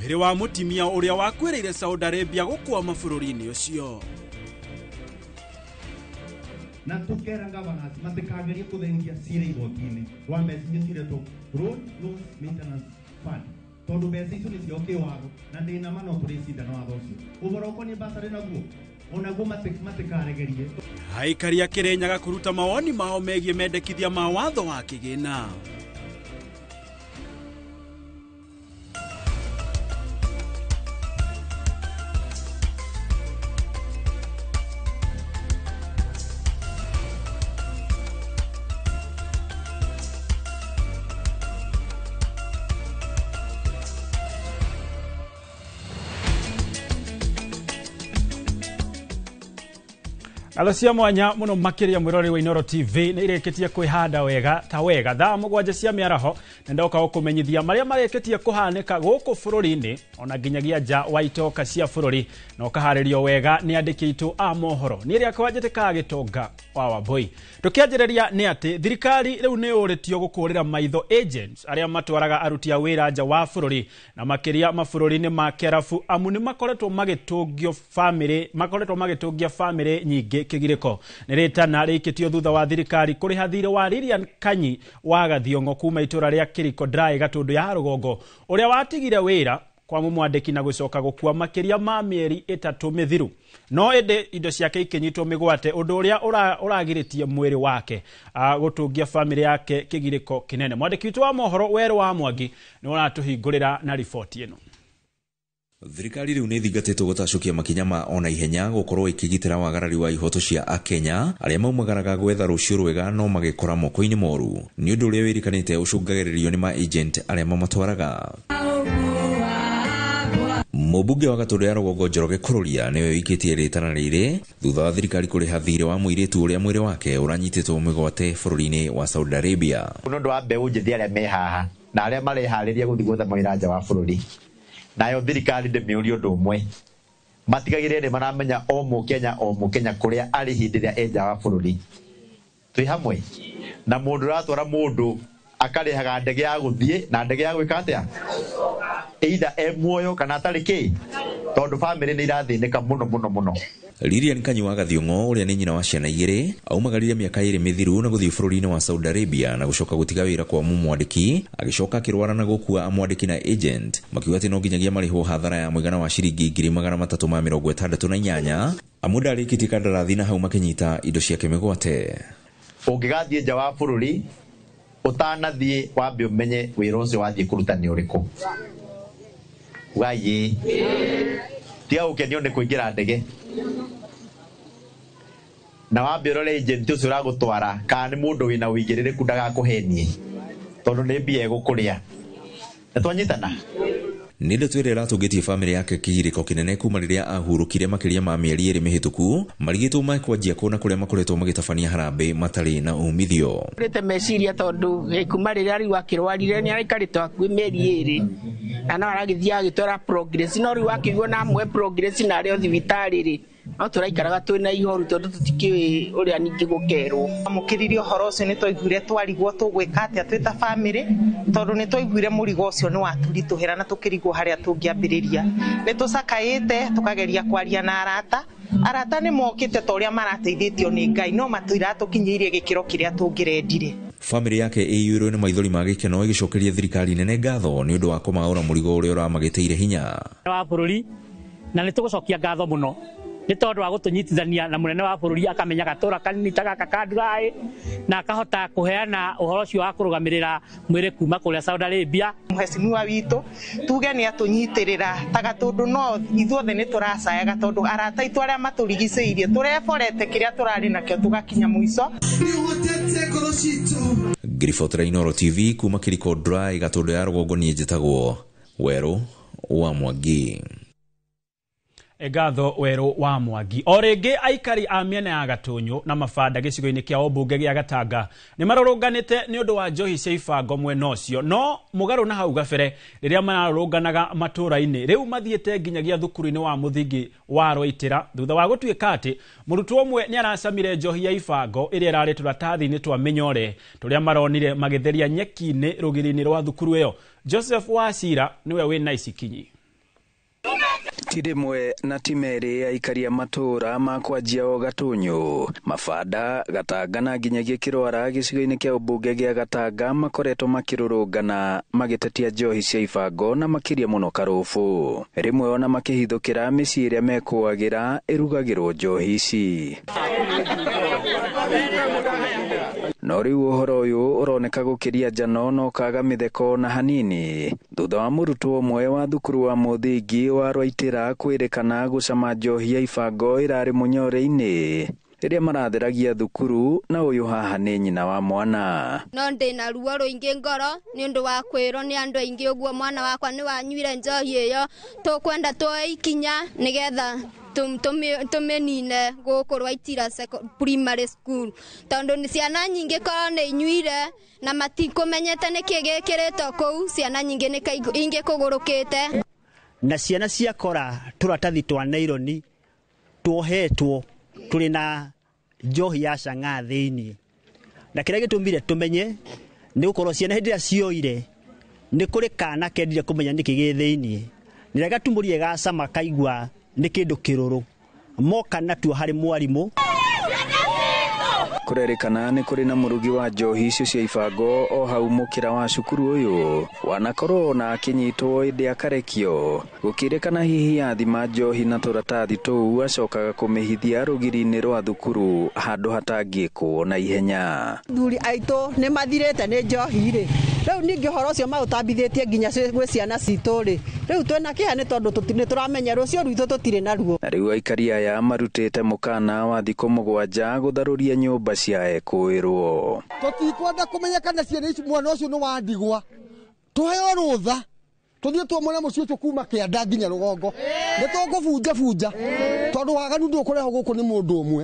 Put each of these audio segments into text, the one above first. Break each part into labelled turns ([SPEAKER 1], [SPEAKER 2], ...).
[SPEAKER 1] Mwĩrĩ wa mũtimia ũrĩa wakuĩrĩire Saudi Arabia gũkwama bũrũri-inĩ ũcio.
[SPEAKER 2] Na tukera governors matikagerie kuthengia cira igoti-inĩ rwa mbeca iria ciretwo road loans maintenance fund, tondu mbeca icio nĩ cio kĩwatho na ndĩna ma no tũrĩcindana watho ũcio. Ũhoro ũkoniĩ basarĩ naguo onaguo matikaregerie.
[SPEAKER 1] Aikari a Kĩrĩnyaga kũruta mawoni mao megiĩ mendekithia ma watho wa kĩgĩna. Ngatho cia mwanya muno makiria mwirori wa Inooro TV nĩ irĩkĩtie kwĩhanda wega ta wega thaa 7 cia mĩaraho, na ndoka gũkũmenyithia marĩa marĩkĩtie kũhanĩka gũkũ bũrũri-inĩ ona nginyagia nja wa itoka cia bũrũri, na ũkaharĩrio wega nĩ andĩki aitũ a mohoro. Niĩ rĩakwa njĩtĩkaga Gĩtonga wa Wambui. Tũkĩanjĩrĩria nĩ atĩ thirikari rĩu nĩ yũrĩtio gũkũrĩra maitho agents arĩa matwaraga aruti a wĩra nja wa bũrũri na makĩria mabũrũri-inĩ ma Kĩarabu, amu nĩ makoretwo magĩtũngio famĩlĩ, makoretwo magĩtũngia famĩlĩ nyingĩ kĩgirĩko. Nĩ rĩtana rĩikĩtio thutha wa thirikari kũrĩha thirĩ wa Lilian Kanyi wa Gathiongo kuma itũra rĩa Kĩriko Dry Gatũndũ ya Rũgongo, ũrĩa watigire wĩra kwa mũmwandĩki na gũcoka gũkua makĩria ma mĩeri 3 mĩthiru, no ĩndĩ indo ciake ikĩnyitwo mĩgwate, ũndũ ũrĩa ũragirĩtie mwĩrĩ wake gũtũngia famĩlĩ yake kĩgirĩko kĩnene. Mwandĩki witũ wa mohoro Werũ wa Mwangi nĩ ũratũhingũrĩra na riboti ĩno.
[SPEAKER 3] Thirikari rĩu nĩ ĩthingatĩtwo gũtacũkia makinya ma ona ihenya gũkorwo ĩkĩgitĩra wagarari wa ihoto cia Akenya arĩa maumagaraga gwetha rũciũ rwega no magĩkora moko-inĩ moru, nĩ ũndũ ũrĩa wĩrĩkanĩte ũcũngagĩrĩrio nĩ ma agent arĩa mamatwaraga. Mũmbunge wa Gatũndũ ya Rũgongo Njoroge Kũrũria nĩwe wĩikĩtie rĩtana rĩrĩ thutha wa thirikari kũrĩha thirĩ wa mũirĩtu ũrĩa mwĩrĩ wake ũranyitĩtwo mĩgwate bũrũri-inĩ wa Saudi Arabia.
[SPEAKER 4] Nĩ ũndũ wa mbeũ njĩthĩ arĩa me haha na arĩa mareharĩria gũthiĩ gwetha mawĩra nja wa bũrũri, nayo thirikari ndĩmĩũrie ũndũ ũmwe, matigagĩrĩre nĩ maramenya o mũkenya o mũkenya kũrĩa arĩ hĩndĩ ĩrĩa e nja wa bũrũri. Twĩ hamwe na mũndũ ũratwara mũndũ akarĩhaga ndege ya gũthiĩ na ndege ya gwĩka atĩa, either e muoyo kana atarĩ kĩ, tondũ famĩlĩ nĩ irathĩnĩka mũno mũno mũno.
[SPEAKER 3] Lilian Kanyi wa Gathiongo ũrĩa nĩ nyina wa ciana 2 aumagarire mĩaka 2 mĩthiru na gũthiĩ bũrũri-inĩ wa Saudi Arabia na gũcoka gũtiga wĩra kwa mũmwandĩki, agĩcoka akĩrwara na gũkua amwandĩki na agent makiuga atĩ no nginyagia marĩhwo hathara ya mũigana wa ciringi 368,000 amu ndarĩkĩtie kandarathi na hau makĩnyita indo ciake mĩgwate.
[SPEAKER 4] Ũngĩgathiĩ nja wa bũrũri ũtanathiĩ wambe ũmenye wĩra ũcio wathiĩ kũruta nĩ ũrĩkũ. Ugai tiga gũkenio nĩ kũingĩra ndege, na wambe ũrore agent ũcio ũragũtwara kana nĩ mũndũ wĩna ũigĩrĩrĩku ndagakũhenie, tondũ nĩ mbia egũkũrĩa. Nĩ twanyitana?
[SPEAKER 3] Nĩ ndeto ĩrĩa ĩratũngĩtie famĩlĩ yake kĩgirĩko kĩnene kuma rĩrĩa ahurũkire makĩria ma mĩeri 2 mĩhĩtũku, marigĩtwo mekwanjia kuona kũrĩa makoretwo magĩtabania harambĩ matarĩ na umithio.
[SPEAKER 5] Rĩte meciria tondũ kuma rĩrĩa rĩu akĩrwarire nĩ araikarĩte hakuhĩ mĩeri 2 na no aragĩthiĩ agĩtwara progress, no rĩu akĩigua na amwe progress na arĩ o thibitarĩ rĩ, no tũraikaraga twĩna ihoru tondũ tũtikĩũĩ ũrĩa ningĩ gũkerwo.
[SPEAKER 6] Amũkĩririe ũhoro ũcio nĩ twaiguire twarigwo tũgwĩka atĩa twĩ ta famĩlĩ, tondũ nĩ twaiguire mũrigo ũcio nĩ watũritũhĩra na tũkĩrigwo harĩa tũngĩambĩrĩria. Nĩ tũcakaĩte tũkageria kwaria na arata, arata nĩ mokĩte ta ũrĩa marateithĩtio nĩ Ngai, no matiratũkinyĩirie gĩkĩro kĩrĩa tũngĩrendire.
[SPEAKER 3] Famĩlĩ yake ĩiyũirwo nĩ maithori ma gĩkeno ĩgĩcokeria thirikari nene ngatho nĩ ũndũ wa kũmaũra mũrigo ũrĩa ũramagĩtĩire hinya.
[SPEAKER 7] Wa bũrũri na nĩ tũgũcokia ngatho mũno nĩ tondũ wa gũtũnyitithania na mũnene wa bũrũri akamenya gatũra kanini ta gaka ka Ndurai na akahota kũheana ũhoro ũcio wa kũrũgamĩrĩra mwĩrĩ kuma kũrĩa Saudi Arabia.
[SPEAKER 6] Mheshimiwa witũ tuge nĩ atũnyitĩrĩra ta Gatũndũ, no ithuothe nĩ tũracayaga tondũ arata aitũ arĩa matũrigicĩirie tũreborete kĩrĩa tũrarĩ nakĩo tũgakinya mũico.
[SPEAKER 3] Ngiribotera Inooro TV kuma Kĩriko Dry Gatũndũ ya Rũgongo, niĩ njĩtagwo Werũ wa Mwangi.
[SPEAKER 1] Ngatho Werũ wa Mwangi. O rĩngĩ aikari a mĩena ya Gatũnyũ na Mabanda gĩcigo-inĩ kĩa ũmbunge gĩa Gatanga nĩ marũrũnganĩte nĩ ũndũ wa njohi cia ibango mwena ũcio, no mũgarũ na hau gabere rĩrĩa mararũrũnganaga matũũra-inĩ rĩu mathiĩte nginyagia thukuru-inĩ wa mũthingi wa Rwaitĩra thutha wa gũtuĩka atĩ mũrutwo ũmwe nĩ aracamire njohi ya ibango ĩrĩa ĩrarĩ tũratathi-inĩ twa mĩnyore tũrĩa maronire magĩtheria nyeki-inĩ rũgiri-inĩ rwa thukuru ĩyo. Joseph Wachira nĩwe wĩna ici kinyi.
[SPEAKER 8] Ti rĩmwe na ti merĩ aikari a matũũra ma kwanjia o Gatũnyũ, Mabanda, Gatanga na nginyagia Kĩrwara gĩcigo-inĩ kĩa ũmbunge gĩa Gatanga makoretwo makĩrũrũngana magĩtetia njohi cia ibango na makĩria mũno karũbũ. Rĩmwe ona makĩhithũkĩra mĩciĩ ĩrĩa mekũagĩra ĩrugagĩrwo njohi ici. No rĩu ũhoro ũyũ ũroneka gũkĩria njano na ũkaga mĩtheko na hanini thutha wa mũrutwo ũmwe wa thukuru wa mũthingi wa Rwaitĩra kwĩrĩkana gũcama njohi ya ibango ĩrarĩ mũnyore-inĩ rĩrĩa maratheragia thukuru, na ũyũ haha nĩ nyina wa mwana.
[SPEAKER 9] No ndĩna ruo rũingĩ ngoro nĩ ũndũ wa kwĩrwo nĩ andũ aingĩ ũguo mwana wakwa nĩ wanyuire njohi ĩyo, tũkwenda tuoe ikinya nĩgetha tũmĩnine gũkũ Rwaitira Primary School, tondũ nĩ ciana nyingĩ korwo nĩ inyuire na matikũmenyete nĩkĩ gĩkĩrĩtwo kũu, ciana nyingĩ nĩ ingĩ kũgũrũkĩte.
[SPEAKER 10] Na ciana ciakora tũratathi twa naironi tuohetwo tũrĩ na njohi ya chang'aa thĩinĩ, na kĩrĩa gĩtũmire tũmenye nĩ gũkorwo ciana hĩndĩ ĩrĩa cioire nĩ kũrĩ kana kendire kũmenya nĩkĩ gĩ thĩinĩ, nĩ gatumũrire gacama kaigua nĩ kĩndũ kĩrũrũ, moka natuo harĩ mwarimũ.
[SPEAKER 8] Kũrerĩkana nĩ kũrĩ na mũrugi wa njohi icio cia ibango o hau mũkĩra wa cukuru ũyũ wanakorwo ona akĩnyitwo ĩndĩ akarekio, gũkĩrĩkana hihi athima njohi na tũratathi tũu acokaga kũmĩhithia rũgiri-inĩ rwa thukuru handũ hatangĩkwo na ihenya.
[SPEAKER 11] Athuri aitũ nĩ mathirĩte nĩ njohi rĩ, rĩu ningĩ ũhoro ũcio maũtambithĩtie nginya gwĩ ciana citũ rĩ, rĩu twĩna kĩeha nĩ tondũ nĩ tũramenya rũciũ rwitũ tũtirĩ naruo.
[SPEAKER 8] Na rĩu aikari aya marutĩte mũkana wa thikũ 7 gũtharũria nyũmba cia ekũĩrwo.
[SPEAKER 12] Tũtikwenda kũmenya kana ciana ici mwana ũcio nĩ wa ndigwa, tũheo rũtha tũthiĩ tuomore mũciĩ ũcio kuma kĩanda nginya rũgongo, nĩ tũkũbunja bunja tondũ waganu ndũkũrehwo gũkũ nĩ mũndũ ũmwe.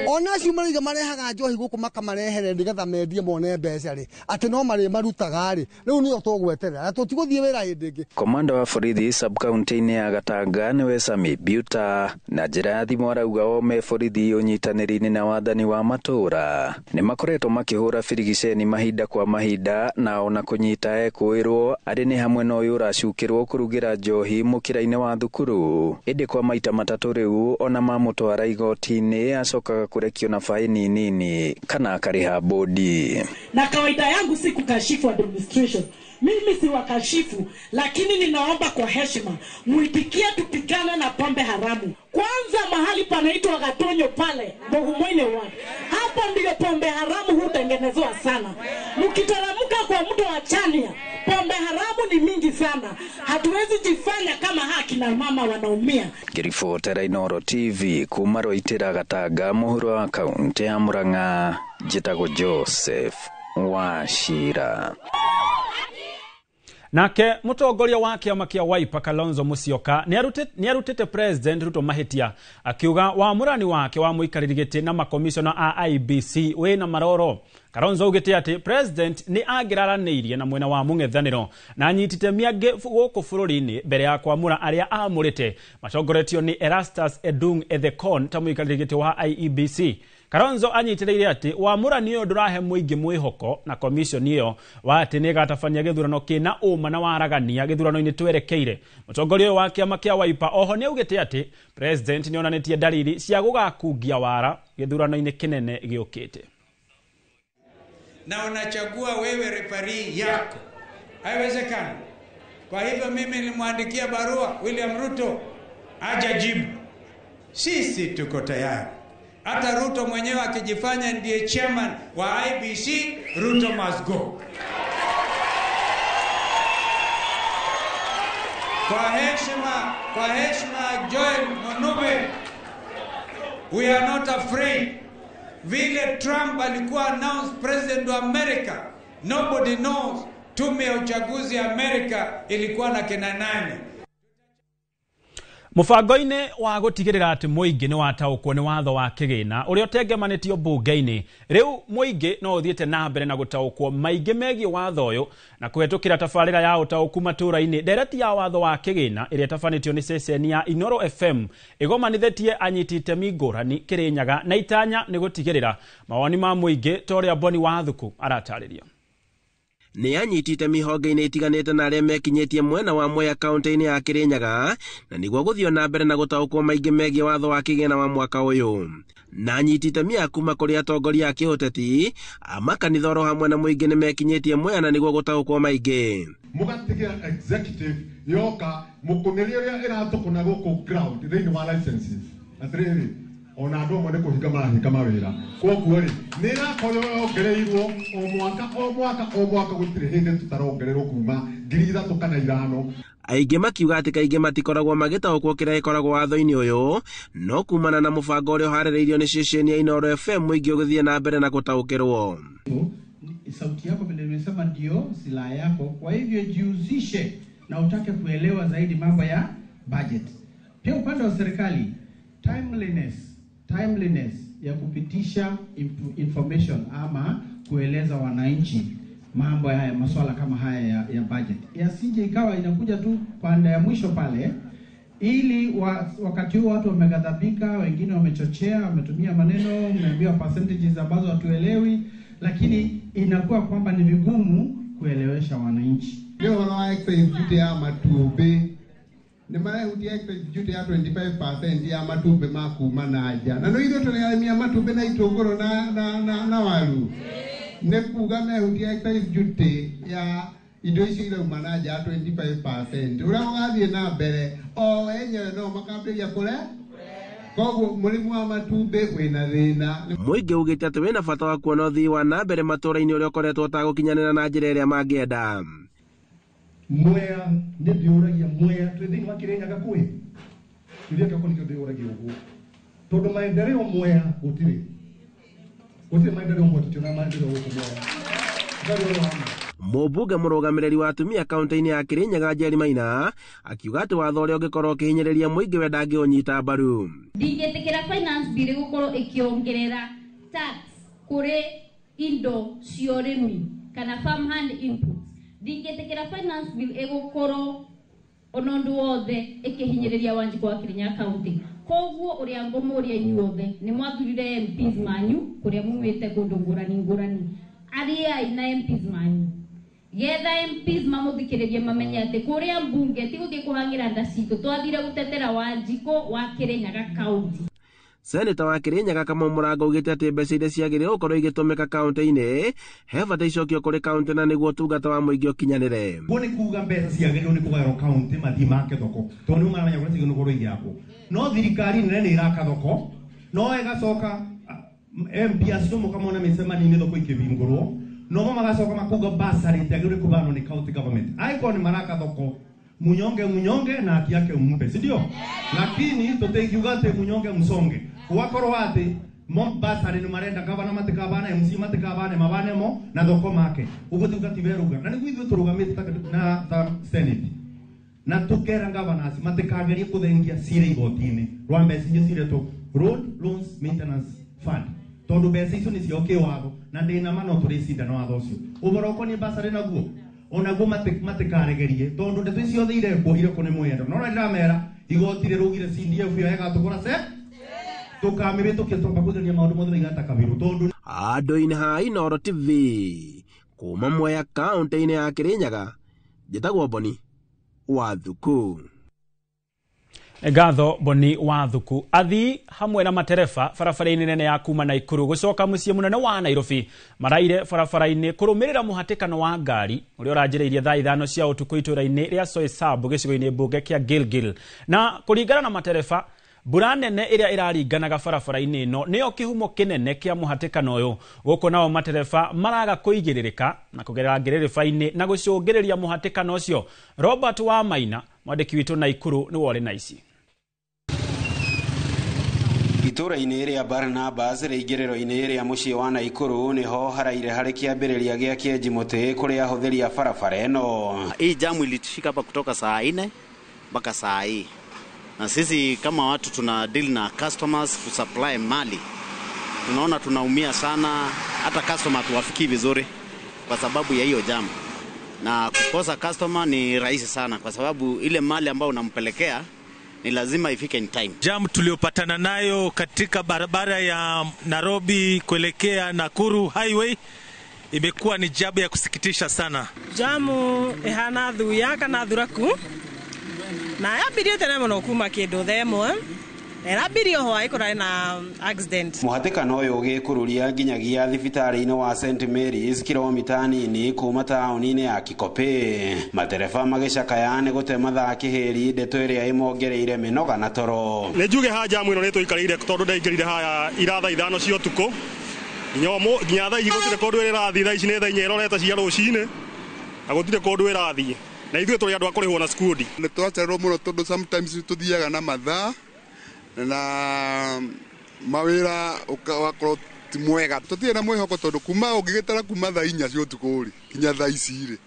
[SPEAKER 12] Ona acio marauga marehaga njohi gũkũ makamarehere nĩgetha mendie mone mbeca rĩ, atĩ no marĩ marutaga rĩ, rĩu nĩyo tũgweterera na tũtigũthiĩ wĩra hĩndĩ ĩngĩ.
[SPEAKER 8] Komanda wa borithi sub-county-inĩ ya Gatanga nĩwe Sami Biuta na njĩra ya thimũ arauga o me borithi ũnyitanĩri-inĩ na wathani wa matũũra nĩ makoretwo makĩhũra birigiceni mahinda kwa mahinda na ona kũnyita ekũĩrwo arĩ nĩ hamwe na ũyũ ũracukĩrwo kũrugĩra njohi mũkĩra-inĩ wa thukuru, ĩndĩ kwa maita matatũ rĩu ona mamũtwara igoti-inĩ acokaga kũrekio na faini nini kana akarĩha bodi.
[SPEAKER 13] Na kawaida yangu si kukashifu administration, mimi si wakashifu, lakini ninaomba kwa heshima muitikie tupigane na pombe haramu. Kwanza mahali panaitwa Gatonyo pale Bogumoine ward, hapo ndiyo pombe haramu hutengenezwa sana. Mkiteremka kwa mto wa Chania, pombe haramu ni mingi sana. Hatuwezi jifanya kama haki na mama wanaumia.
[SPEAKER 8] Ngĩribotera Inooro TV kuma Rwaitĩra Gatanga mũhuro wa kaunti ya Murang'a, njĩtagwo Joseph Wachira.
[SPEAKER 1] Nake mũtongoria wa kĩama kĩa Wiper Kalonzo Musyoka nĩ arutĩte President Ruto mahĩtia akiuga wamũrani wake wa mũikarĩri gĩtĩ na makomishona a IEBC wĩna maroro. Kalonzo augĩte atĩ President nĩ angĩraranĩirie na mwena wa mũng'ethanĩro na anyitĩte mĩangĩ gũkũ bũrũri-inĩ mbere ya kwamũra arĩa amũrĩte matongoretio nĩ Erastus Edung Ethekon ta mũikarĩri gĩtĩ wa IEBC. Kalonzo anyitĩrĩire atĩ wamũrani ũyũ ndũrahe mũingĩ mwĩhoko na komishoni ĩyo wa atĩ nĩ ĩgatabania gĩthurano kĩna ũma na waragania gĩthurano-inĩ twerekeire. Mũtongoria ũyũ wa kĩama kĩa Wiper oho nĩ augĩte atĩ President nĩ onanĩtie dalili cia gũgakungia wara gĩthurano-inĩ kĩnene gĩũkĩte.
[SPEAKER 14] Na unachagua wewe refarii yako, haiwezekani. Kwa hivyo mimi nilimwandikia barua William Ruto hajajibu. Sisi tuko tayari. Hata Ruto mwenyewe akijifanya ndiye chairman wa IEBC, Ruto must go. Kwa heshima Joel Monube, we are not afraid. Vile Trump alikuwa announced president wa America, nobody knows tume ya uchaguzi ya America ilikuwa na kina nani.
[SPEAKER 1] Mũbango-inĩ wa gũtigĩrĩra atĩ mũingĩ nĩ wataũkwo nĩ watho wa kĩgĩna ũrĩa ũtengemanĩtio mbunge-inĩ, rĩu mũingĩ no ũthiĩte na mbere na gũtaũkwo maingĩ megiĩ watho ũyũ na kũhetũkĩra tabarĩra ya ũtaũku matũũra-inĩ. Ndereti ya watho wa kĩgĩna ĩrĩa ĩtabanĩtio nĩ ceceni ya Inooro FM ĩgomanithĩtie anyiti itemi ngũrani Kĩrĩnyaga na itanya nĩ gũtigĩrĩra mawoni ma mũingĩ ta ũrĩa Boni Wathuku aratarĩria.
[SPEAKER 15] Nĩ anyitĩte mĩhonge-inĩ ĩtiganĩte na arĩa mekinyĩtie mwena wa Mwea kaunti-inĩ ya Kirinyaga na nĩguo gũthiĩ na mbere na gũtaũkwo maingĩ megiĩ watho wa kĩgĩna wa mwaka ũyũ. Na anyitĩte mĩa kuma kũrĩ atongoria a kĩũteti a makanitha oro hamwe na mũingĩ nĩ mekinyĩtie Mwea na nĩguo gũtaũkwo maingĩ.
[SPEAKER 16] Mũgatigia executive yoka mũkũnĩrie ũrĩa ĩratũkũna gũkũ ground thĩinĩ wa licenses atĩrĩrĩ ona andũ amwe nĩ kũhinga marahinga mawĩra koguo rĩ nĩ ĩrakorwo yongereirwo o mwaka o mwaka o mwaka gũtirĩ hĩndĩ tũtarongererwo kuma 3,000 kana 5.
[SPEAKER 15] Aingĩ makiuga atĩ kaingĩ matikoragwo magĩtaũkwo kĩrĩa gĩkoragwo watho-inĩ ũyũ no kumana na mũbango ũrĩa ũharĩrĩirio nĩ ceceni ya Inooro FM mũingĩ ũgĩthiĩ na mbere na gũtaũkĩrwo.
[SPEAKER 17] Sauti yako vile nimesema ndio silaha yako, kwa hivyo jihusishe na utake kuelewa zaidi mambo ya budget. Pia upande wa serikali, timeliness ya kupitisha information ama kueleza wananchi mambo haya, masuala kama haya ya budget, yasije ikawa inakuja tu pande ya mwisho pale, ili wakati huo watu wameghadhabika, wengine wamechochea, wametumia maneno, mmeambiwa percentages ambazo hatuelewi, lakini inakuwa kwamba ni vigumu kuelewesha wananchi.
[SPEAKER 16] Leo wa excise duty ya matumbi ni marehutia excise duty ya 25% ya matumbi ma kuma na nja na no ithuĩ tũrĩ arĩmi a matumbi na itũngũrũ na waru nĩ kuga mehutia excise duty ya indo icio irauma na nja ya 25% ũrĩa gũgathiĩ na mbere o enyewe no makambĩrĩria kũre koguo mũrĩmi wa matumbĩ wĩna thĩna.
[SPEAKER 15] Mũingĩ ugĩte atĩ wĩna bata wa kuona ũthii wa na mbere matũũra-inĩ ũrĩa ũkoretwo ũtagũkinyanĩra na njĩra ĩrĩa mangĩenda.
[SPEAKER 2] Mwea nĩ ndĩũragia Mwea twĩ thĩinĩ wa Kirinyaga kwĩ kĩũria gĩakwa nĩkĩo ndĩũragia ũguo tondũ maendeleo Mwea gũtirĩ maendeleo Mwea tũtiona maendeleo gũkũ Mwea.
[SPEAKER 15] Mũmbunge mũrũgamĩrĩri wa atumia kaunti-inĩ ya Kirinyaga Njeri Maina akiuga atĩ watho ũrĩa ũngĩkorwo ũkĩhinyĩrĩria mũingĩ we ndangĩũnyita mbaru.
[SPEAKER 18] Ndingĩtĩkĩra finance bill gũkorwo ĩkĩongerera tax kũrĩ indo cia ũrĩmi kana farmhand inputs. Ndingĩtĩkĩra finance bill ĩgũkorwo ona ũndũ wothe ĩkĩhinyĩrĩria Wanjikũ wa Kirinyaga kaunti. Koguo ũrĩa ngũmũria inyuothe nĩ mwathurire MPs manyu kũrĩa mumĩte kũndũ ngũrani ngũrani, ariai na MPs manyu getha MPs mamũthikĩrĩrie mamenye atĩ kũrĩa mbunge ti gũthiĩ kũhang'ĩra nda citũ, twathire gũtetera Wanjikũ wa Kirinyaga kaunti.
[SPEAKER 15] Seneta wa Kirinyaga Kamau Mũrango augĩte atĩ mbeca iria ciagĩrĩirwo gũkorwo igĩtũmĩka kaunti-inĩ he bata icokio kũrĩ kaunti na nĩguo ũtungata wa mũingĩ ũkinyanĩre.
[SPEAKER 2] Guo nĩ kuga mbeca ciagĩrĩirwo nĩ kũgaĩrwo kaunti mathiĩ make thoko tondũ nĩo maramenya kũrĩa ciagĩrĩirwo gũkorwo igĩakwo, no thirikari nene nĩ ĩraka thoko no ĩgacoka MP acio mũkamona mĩcemanio-inĩ thoko ikĩhingũrwo no magacoka makuga basari itiagĩrĩirwo kũbanwo nĩ county government. Angĩkorwo nĩ maraka thoko munyonge munyonge na haki yake umpe, si ndio? Lakini tũtingiuga atĩ munyonge msonge gwakorwo atĩ basari nĩ marenda gavana matikabane MC matikabane mabane mo na thoko make ũguo tiuga ti weruga na nĩguo ithuĩ tũrũgamĩte na ta Senate na tũkera governors matikagerie kũthengia cira igoti-inĩ rwa mbeca icio ciretwo Road Loans Maintenance Fund tondũ mbeca icio nĩ cio kĩwatho na ndĩna ma no tũrĩcindana watho ũcio ũhoro ũkoniĩ basarĩ naguo onaguo matikaregerie tondũ ndeto icio ciothe irekwo irekwo nĩ mwendo no na ndĩramera igoti rĩrugire CDF ĩyo ĩgatũkora se tũkamĩhĩtũkia twamba kũgeria maũndũ mothe maigana kabiru tondũ
[SPEAKER 15] andũ-inĩ ha Inooro TV kuma Mwea kaunti-inĩ ya Kirinyaga njĩtagwo Boni Wathuku.
[SPEAKER 1] Ngatho Boni Wathuku. Athii hamwe na matereba barabara-inĩ nene ya kuma Naikuru gũcoka mũciĩ mũnene wa Nairobi maraire barabara-inĩ kũrũmĩrĩra mũhatĩkano wa ngari ũrĩa ũranjĩrĩirie thaa 5 cia ũtukũ itũũra-inĩ rĩa Soysambu gĩcigo-inĩ mbunge kĩa Gilgil. Na kũringana na matereba, mbura nene ĩrĩa ĩraringanaga barabara-inĩ ĩno nĩyo kĩhumo kĩnene kĩa mũhatĩkano ũyũ. Gũkũ nao matereba maraga kũigĩrĩrĩka na kũgerera ngĩrĩrĩba-inĩ na gũcũngĩrĩria mũhatĩkano ũcio. Robert Wamaina mwandĩki witũ Naikuru nĩwe ũrĩ na ici.
[SPEAKER 19] Itũũra-inĩ rĩa Barnabas rĩingĩrĩro-inĩ rĩa mũciĩ wa Naikuru nĩho haraire harĩ kĩambĩrĩria gĩa kĩenji mũtĩ kũrĩ ahũthĩri a barabara ĩno.
[SPEAKER 20] Hii jamu ilitushika hapa kutoka saa 4 mpaka saa hii, na sisi kama watu tuna deal na customers kusupply mali, tunaona tunaumia sana, hata customer tuwafikii vizuri kwa sababu ya hiyo jamu. Na kukosa customer ni rahisi sana kwa sababu ile mali ambayo unampelekea ni lazima ifike in time.
[SPEAKER 21] Jam tuliopatana nayo katika barabara ya Nairobi kuelekea Nakuru Highway Imekuwa ni jambo ya kusikitisha sana.
[SPEAKER 22] Jamu ihana thuya kana thuraku na yambirie tene muno kuma kindu themwe ĩrambirie hwaĩ kũrarĩ na accident.
[SPEAKER 19] Mũhatĩkano ũyũ ũgĩkururia nginyagia thibitarĩ-inĩ wa St Mary's kilomita nini kuma taũni-inĩ ya Kikopĩ. Matereba magĩcakaya nĩ gũte mathaa kĩhĩri, ndeto ĩrĩa ĩmongereire mĩnoga na toro.
[SPEAKER 23] Nĩ njuge haha jamu ĩno nĩ tũikarĩire tondũ ndaingĩrire haya ira thaa 5 cia ũtukũ nginya thaa ici gũtirĩ kũndũ ĩrathiĩ. Thaa ici nĩ thaa 4 ĩrorete cia rũcinĩ na gũtirĩ kũndũ ĩrathiĩ, na ithuĩ tũrĩ andũ a kũrĩhwo na skundi.
[SPEAKER 16] Nĩ tũracererwo mũno tondũ sometimes tũthiaga na mathaa na mawĩra ũgakorwo ti mwega. Tũtirĩ na mwĩhoko tondũ kuma ũngĩgĩtara kuma thaa 4 cia ũtukũ rĩ nginya thaa ici rĩ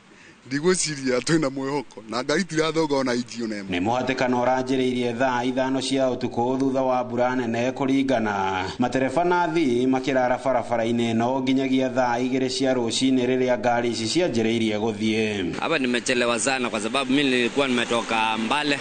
[SPEAKER 16] ndigwĩciria twĩna mwĩhoko na ngari itirathonga ona inji ona ĩmwe.
[SPEAKER 19] Nĩ mũhatĩkano ũranjĩrĩirie thaa 5 cia ũtukũ thutha wa mbura nene kũringana. Matereba na athii makĩrara barabara-inĩ ĩno nginyagia thaa 2 cia rũcinĩ rĩrĩa ngari ici cianjĩrĩirie gũthiĩ.
[SPEAKER 24] Hapa nimechelewa sana kwa sababu mimi nilikuwa nimetoka Mbale.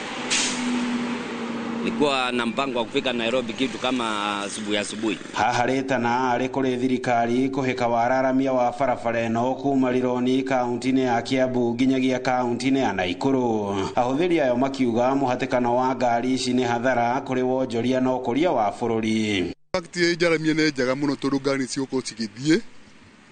[SPEAKER 24] Nilikuwa na mpango wa kufika Nairobi kitu kama asubuhi asubuhi.
[SPEAKER 19] Haha rĩtana arĩ kũrĩ thirikari kũhĩka wararamia wa barabara ĩno kuma Rironi kaunti-inĩ ya Kiambu nginyagia kaunti-inĩ ya Naikuru. Ahũthĩri ayo makiuga mũhatĩkano wa ngari ici nĩ hathara kũrĩ wonjoria na ũkũria wa bũrũri.
[SPEAKER 16] Fact njaramia nĩ njega mũno tondũ ngari cigũkorwo cigĩthiĩ,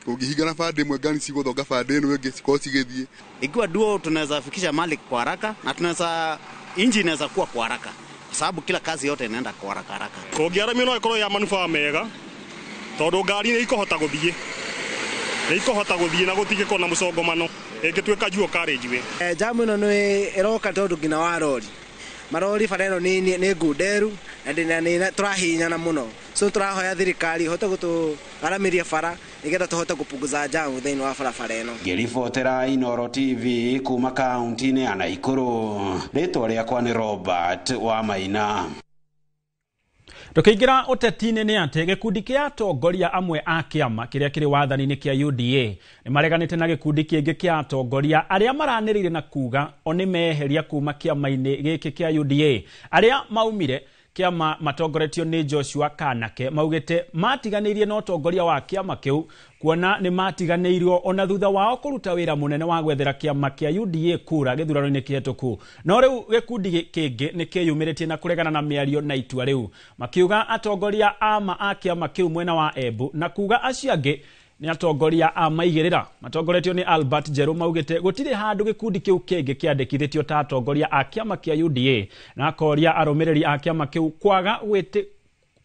[SPEAKER 16] ũngĩhingana bande ĩmwe ngari cigũthonga bande ĩno ĩngĩ cikorwo cigĩthiĩ.
[SPEAKER 20] Ikiwa duo tunaweza fikisha mali kwa haraka na tunaweza inji inaweza kuwa kwa haraka sababu kila kazi yote inaenda kwa haraka haraka.
[SPEAKER 23] Kũngĩaramio no ĩkorwo ya manufaa mega tondũ ngari nĩ ikũhota gũthiĩ, nĩ ikũhota gũthiĩ na gũtingĩkorwo na mũcongomano ĩngĩtuĩka dual carriageway.
[SPEAKER 25] Jamu ĩno nĩ ĩroka tondũ nginya wa rori marori bara ĩno nĩ ngunderu na nĩ tũrahihinyana mũno, so tũrahoya thirikari ihote gũtũaramĩria bara nĩgetha tũhote kũpunguza jamu thĩinĩ wa barabara ĩno.
[SPEAKER 19] Ngĩribotera Inooro TV kuma kaunti-inĩ ya Naikuru, rĩtwa rĩakwa nĩ Robert wa Maina.
[SPEAKER 1] Tũkĩingĩra ũteti-inĩ nĩ atĩ gĩkundi kĩa atongoria amwe a kĩama kĩrĩa kĩrĩ wathani-inĩ kĩa UDA nĩ mareganĩte na gĩkundi kĩngĩ kĩa atongoria arĩa maranĩrĩire na kuga o nĩ meheria kuma kĩama-inĩ gĩkĩ kĩa UDA. Arĩa maumire kĩama matongoretio nĩ Joshua Kanake maugĩte matiganĩirie na ũtongoria wa kĩama kĩu kuona nĩ matiganĩirio ona thutha wao kũruta wĩra mũnene wa gwethera kĩama kĩa UDA kura gĩthurano-inĩ kĩhetũku. No rĩu gĩkundi kĩngĩ nĩ kĩyumĩrĩtie na kũregana na mĩario na itua rĩu, makiuga atongoria ama a kĩama kĩu mwena wa Embu na kuga acio angĩ nĩ atongoria a maigĩrĩra matongoretio nĩ Albert Njeru maugĩte gũtirĩ handũ gĩkundi kĩu kĩngĩ kĩandĩkithĩtio ta atongoria a kĩama kĩa UDA, na akoria arũmĩrĩri a kĩama kĩu kwaga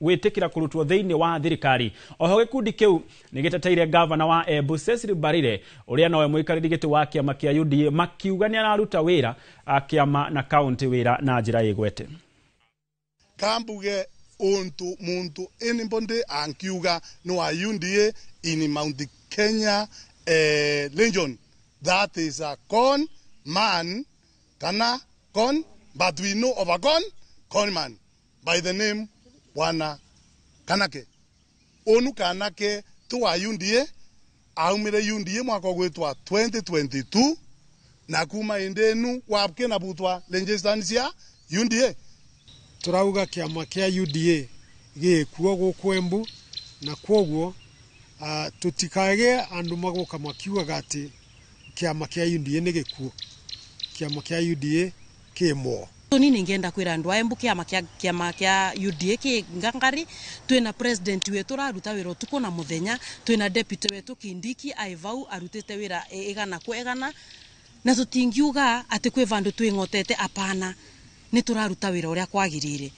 [SPEAKER 1] gwĩtĩkĩra kũrutwo thĩinĩ wa thirikari. Oho gĩkundi kĩu nĩ gĩteteire gavana wa Embu Cecily Mbarire ũrĩa nowe mũikarĩri gĩtĩ wa kĩama kĩa UDA, makiuga nĩ araruta wĩra a kĩama na kaunti wĩra na njĩra ĩgwete.
[SPEAKER 26] Kambuge untu muntu anybody ankiuga no wa UDA in Mount Kenya region, that is a con man kana con, but we know of a con man by the name Bwana Kanake. Onu Kanake tu wa UDA aumire UDA mwaka gwitwa 2022 na kuma indenu wapke na butwa legislation ya UDA.
[SPEAKER 27] Turauga kiama kia UDA gĩkuo gũkũ Embu na kwoguo tutikage andu magoka makiugaga atĩ kiama kia UDA nĩ gĩkuo, kiama kia UDA kĩ
[SPEAKER 28] Ni ningeenda kwira andu a Embu kiama kia UDA ki ngangari twina president wetu raruta wira utuku na muthenya, twina deputy wetu Kindiki aivau arutite wira igana kwa igana, na tutingiuga ati kwi vandu twingotete, apana, ni turaruta wira uria kwagirire.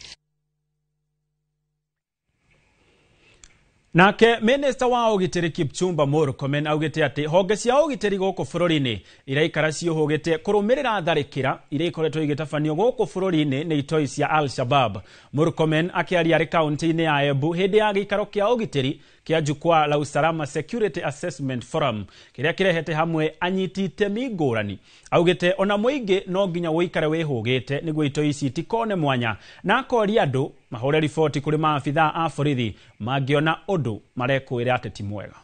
[SPEAKER 1] Nake Minister wa ũgitĩri Kipchumba Murkomen augĩte atĩ honge cia ũgitĩri gũkũ bũrũri-inĩ iraikara ciũhũgĩte kũrũmĩrĩra tharĩkĩra iria ikoretwo igĩtabanio gũkũ bũrũri-inĩ nĩ itoi cia Al-Shabaab. Murkomen akĩaria arĩ kaunti-inĩ ya Embu hĩndĩ ya gĩikaro kĩa ũgitĩri kĩa Jukwaa la Usalama Security Assessment Forum kĩrĩa kĩrehete hamwe anyiti itemi ngũrani. Augĩte ona mũingĩ no nginya ũikare wĩhũgĩte nĩguo itoi ici itikone mwanya, na akoria andũ mahũre riboti kũrĩ maabithaa a borithi mangĩona ũndũ marekwĩra atĩ ti mwega.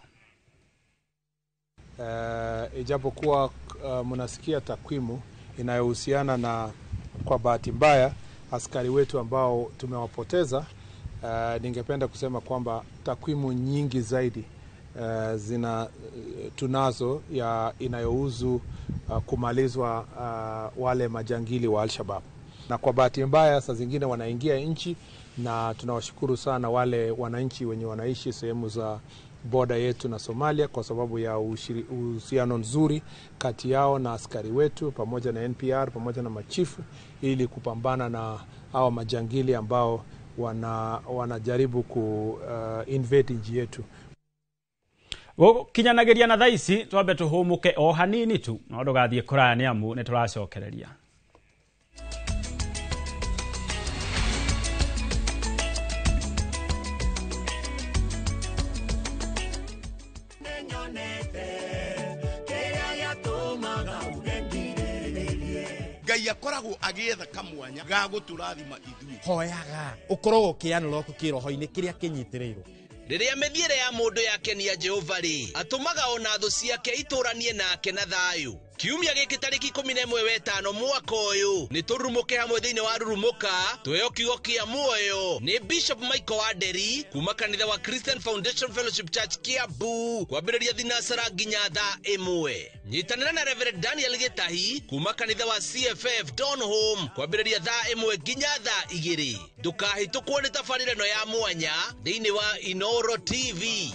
[SPEAKER 29] Ijapokuwa mnasikia takwimu inayohusiana na kwa bahati mbaya askari wetu ambao tumewapoteza, ningependa kusema kwamba takwimu nyingi zaidi zina tunazo ya inayohusu kumalizwa wale majangili wa Al-Shabaab. Na kwa bahati mbaya saa zingine wanaingia nchi, na tunawashukuru sana wale wananchi wenye wanaishi sehemu za boda yetu na Somalia kwa sababu ya uhusiano nzuri kati yao na askari wetu pamoja na NPR pamoja na machifu, ili kupambana na hawa majangili ambao wanajaribu ku invade nchi yetu.
[SPEAKER 1] Gũkinyanagĩria na thaa ici twambe tũhũmũke o hanini tu, no ndũgathiĩ kũraya nĩ amu nĩ tũracokereria.
[SPEAKER 3] Ngai akoragwo agĩetha kamwanya ga gũtũrathima ithuĩ.
[SPEAKER 4] Hoyaga ũkoragwo ũkĩanũra kĩroho-inĩ kĩrĩa kĩnyitĩrĩirwo.
[SPEAKER 5] Rĩrĩa mĩthiĩre ya mũndũ yakenia Jehova rĩ, atũmaga ona thũ ciake itũranie nake na thayũ. Kiumia gĩkĩ tarĩki 11 wetano mwaka ũyũ nĩ tũrurumũke hamwe thĩinĩ wa Rurumũka, tweo kiugo kĩa muoyo nĩ Bishop Michael Wanderi kuma kanitha wa Christian Foundation Fellowship Church Kiambu, kwambĩrĩria thinasara nginya thaa 1. Nyitanĩra na Reverend Daniel Gĩtahi kuma kanitha wa CFF Donholm kwambĩrĩria thaa 1 nginya thaa 2. Ndũkahĩtũkwo nĩ tabarĩra ĩno ya mwanya thĩinĩ wa Inooro TV.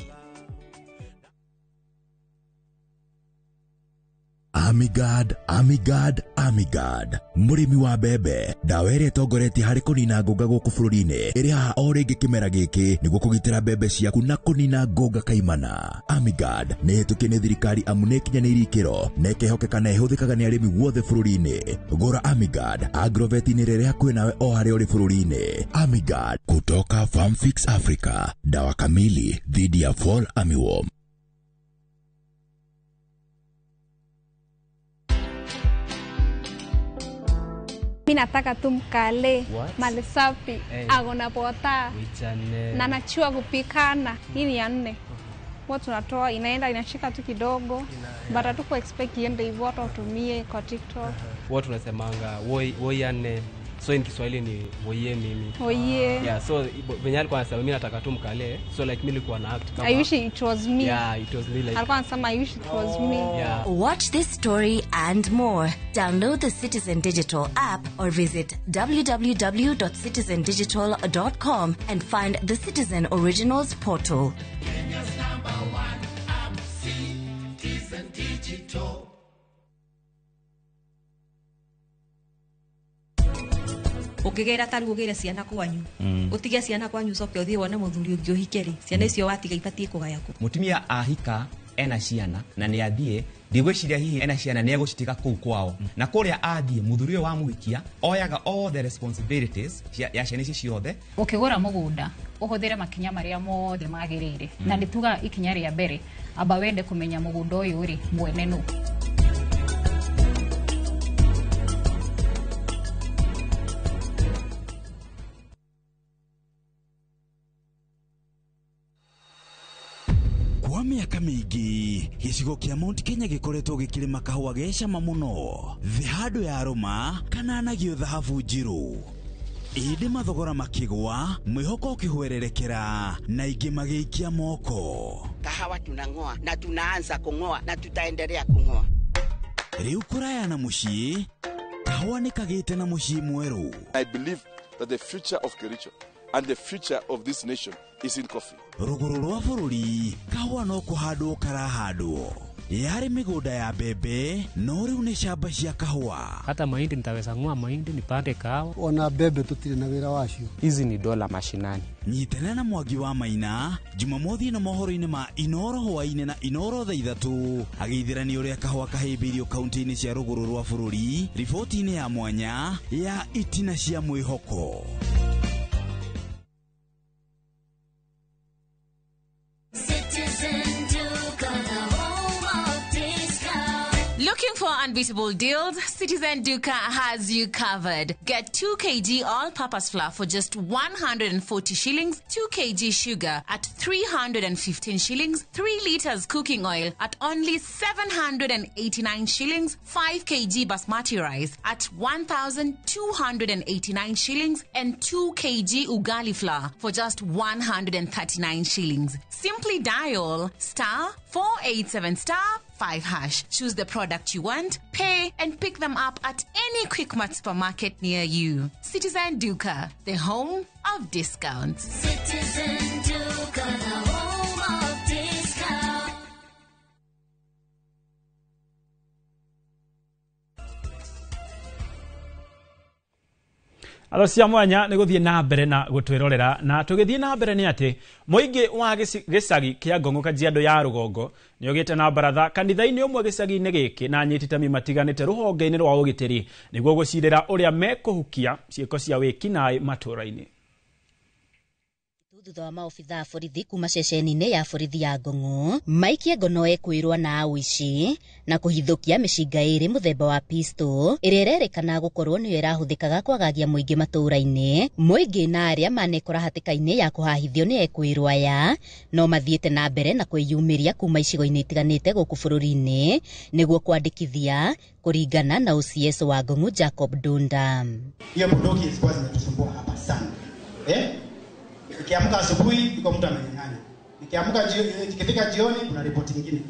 [SPEAKER 6] Amigad, Amigad, Amigad. Mũrĩmi wa mbembe, ndawa ĩrĩa ĩtongoretie harĩ kũnina ngũnga gũkũ bũrũri-inĩ ĩrĩ haha o rĩngĩ kĩmera gĩkĩ nĩguo kũgitĩra mbembe ciaku na kũnina ngũnga kaimana. Amigad nĩ ĩhĩtũkie nĩ thirikari amu nĩ ĩkinyanĩirie ikĩro na ĩkehokeka na ĩhũthĩkaga nĩ arĩmi guothe bũrũri-inĩ. Gũra Amigad Agrovet-inĩ rĩrĩa hakuhĩ nawe o harĩa ũrĩ bũrũri-inĩ. Amigad kutoka Farmfix Africa, dawa kamili dhidi ya fall armyworm.
[SPEAKER 7] Mi nataka tu mkale, mali safi, agona pota, na nachua kupikana. Hii ni ya 4. Huwa tunatoa, inaenda inashika tu kidogo, but hatuko expect iende hivyo, hata utumie kwa TikTok.
[SPEAKER 9] Huwa tunasemanga woi ya 4. So in Kiswahili ni woye mimi.
[SPEAKER 7] Woye.
[SPEAKER 9] Yeah, so venye alikuwa anasema mimi nataka tu mkale, so like mimi nilikuwa na act kama
[SPEAKER 7] I wish it was me.
[SPEAKER 9] Yeah, it was me like.
[SPEAKER 7] Alikuwa anasema I wish it was me.
[SPEAKER 9] Yeah.
[SPEAKER 10] Watch this story and more. Download the Citizen Digital app or visit www.citizendigital.com and find the Citizen Originals portal.
[SPEAKER 3] Kenya's number one app, Citizen Digital.
[SPEAKER 11] Ũngĩgĩra ta rĩu ũgĩre ciana kwanyu, ũtige ciana kwanyu ũcoke ũthiĩ wone mũthuri ũngĩ ũhike rĩ, ciana icio watiga ibatiĩ kũgaya kũ?
[SPEAKER 12] Mũtumia ahika ena ciana na nĩ athiĩ, ndigwĩciria hihi ena ciana nĩ egũcitiga kũu kwao, na kũrĩa athiĩ mũthuri ũyũ wamũhikia oyaga all the responsibilities ya ciana ici ciothe.
[SPEAKER 30] Ũkĩgũra mũgũnda ũhũthĩre makinya marĩa mothe magĩrĩire, na nĩ tuga ikinya rĩa mbere amba wende kũmenya mũgũnda ũyũ rĩ mwene nũ.
[SPEAKER 6] Kwa mĩaka mĩingĩ gĩcigo kĩa Mount Kenya gĩkoretwo gĩkĩrĩma kahũa gecama mũno thĩ handũ ya rũma kana anagio thahabu njirũ. Ĩndĩ mathogora makĩgwa, mwĩhoko ũkĩhwererekera na ingĩ magĩikia moko.
[SPEAKER 31] Kahawa tunang'oa na tunaanza kung'oa na tutaendelea kung'oa.
[SPEAKER 6] Rĩu kũraya na mũciĩ, kahũa nĩ kagĩte na mũciĩ mwerũ.
[SPEAKER 32] I believe that the future of Kericho and the future of this nation is in coffee.
[SPEAKER 6] Rũgũrũ rwa bũrũri, kahũa no kũhandwo karahandwo. Yarĩ mĩgũnda ya mbembe, no rĩu nĩ shamba cia kahũa.
[SPEAKER 33] Hata mahindi nitaweza ng'oa mahindi nipande kahawa.
[SPEAKER 34] Ona mbembe tutire na wĩra wacio.
[SPEAKER 35] Hizi ni dola mashinani.
[SPEAKER 6] Nyitana na Mwangi wa Maina Jumamothi na mohoro-inĩ ma Inooro hwaĩ-inĩ na Inooro thaa 3 agĩithĩrania ũrĩa kahũa kahĩmbĩirio kaunti-inĩ cia rũgũrũ rwa bũrũri, riboti-inĩ ya mwanya ya itina cia mwĩhoko.
[SPEAKER 36] Looking for
[SPEAKER 2] unbeatable deals, Citizen Duka has you covered. Get 2 kg all-purpose flour for just 140 shillings, 2 kg sugar at 315 shillings, 3 liters cooking oil at only 789 shillings, 5 kg basmati rice at 1,289 shillings, and 2 kg ugali flour for just 139 shillings. Simply dial *487*5#. Choose the product you want, pay, and pick them up at any Quickmart supermarket near you. Citizen Duka, the home of discounts.
[SPEAKER 8] Citizen Duka, the home of discounts.
[SPEAKER 1] Atho cia mwanya nĩ gũthiĩ na mbere na gũtwĩrorera na tũgĩthiĩ na mbere nĩ atĩ mũingĩ wa gĩcagi kĩa Ngong'o Kajiado ya rũgongo nĩ ũgĩte na baratha kanitha-inĩ ũmwe gĩcagi-inĩ gĩkĩ na anyiti itemi matiganĩte rũhonge-inĩ rwa ũgitĩri nĩguo gũcirĩra ũrĩa mekũhukia ciĩko cia wĩkinaĩ matũũra-inĩ.
[SPEAKER 10] Thutha wa maobitha a borithi kuma ceceni-inĩ ya borithi ya Ngong'o maikie ngono ekwĩrwo na ũici na kũhithũkia mĩcinga ĩrĩ mũthemba wa pistol ĩrĩa ĩrerĩkana gũkorwo nĩyo ĩrahũthĩkaga kwagagia mũingĩ matũũra-inĩ. Mũingĩ na arĩa manekora hatĩka-inĩ ya kũhahithio nĩ ekwĩrwo aya no mathiĩte na mbere na kwĩyumĩria kuma icigo-inĩ itiganĩte gũkũ bũrũri-inĩ nĩguo kwandĩkithia kũringana na OCS wa Ngong'o Jacob Dunda.
[SPEAKER 13] Hiyo bunduki zilikuwa zinatusumbua hapa sana. Nikiamka asubuhi iko mtu amenyang'anya. Nikiamka ikifika jioni kuna ripoti nyingine.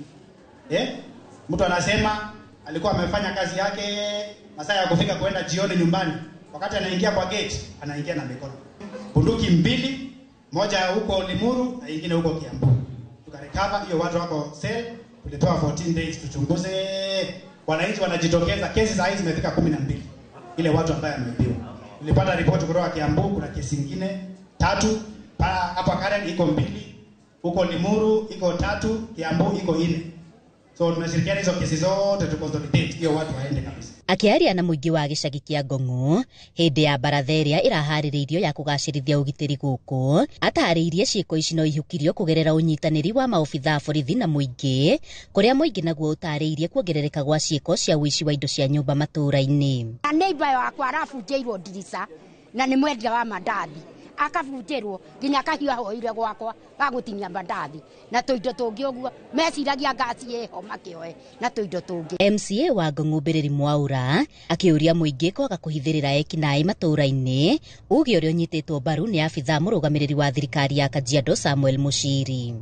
[SPEAKER 13] Mtu anasema alikuwa amefanya kazi yake masaa ya kufika kwenda jioni nyumbani. Wakati anaingia kwa gate, anaingia na mikono. Bunduki mbili, moja huko Limuru na nyingine huko Kiambu. Tukarecover hiyo, watu wako cell, tulipewa 14 days tuchunguze. Wananchi wanajitokeza, kesi za hizi zimefika 12. Ile watu ambao wameibiwa. Nilipata ripoti kutoka Kiambu kuna kesi nyingine 3, hapa Karen iko 2, huko Limuru iko 3, Kiambu iko 4. So tunashirikiana hizo kesi zote tu consolidate hiyo watu waende kabisa.
[SPEAKER 10] Akiaria na mũingĩ wa gĩcagi kĩa Ngong'o hĩndĩ ya baratha ĩrĩa ĩraharĩrĩirio ya kũgacĩrithia ũgitĩri gũkũ, atarĩirie ciĩko ici no ihukirio kũgerera ũnyitanĩri wa maobitha a borithi na mũingĩ, kũrĩa mũingĩ naguo ũtarĩirie kuongerereka gwa ciĩko cia ũici wa indo cia nyũmba matũũra-inĩ.
[SPEAKER 14] Neighbor wakwa arabunjĩirwo ndirica na nĩ mwendia wa mandathi akabunjĩrwo nginya kahiũ ahoire gwakwa gagũtinia mandathi na tũindo tũngĩ ũguo meciragia ngasi ĩho makĩoe na tũindo tũngĩ.
[SPEAKER 10] MCA wa Ngong'o Mbĩrĩri Mwaura akĩũria mũingĩ kwaga kũhithĩrĩra ekinaĩ matũũra-inĩ, uge ũrĩa ũnyitĩtwo mbaru nĩ abithaa mũrũgamĩrĩri wa thirikari ya Kajiado Samuel Mushiri.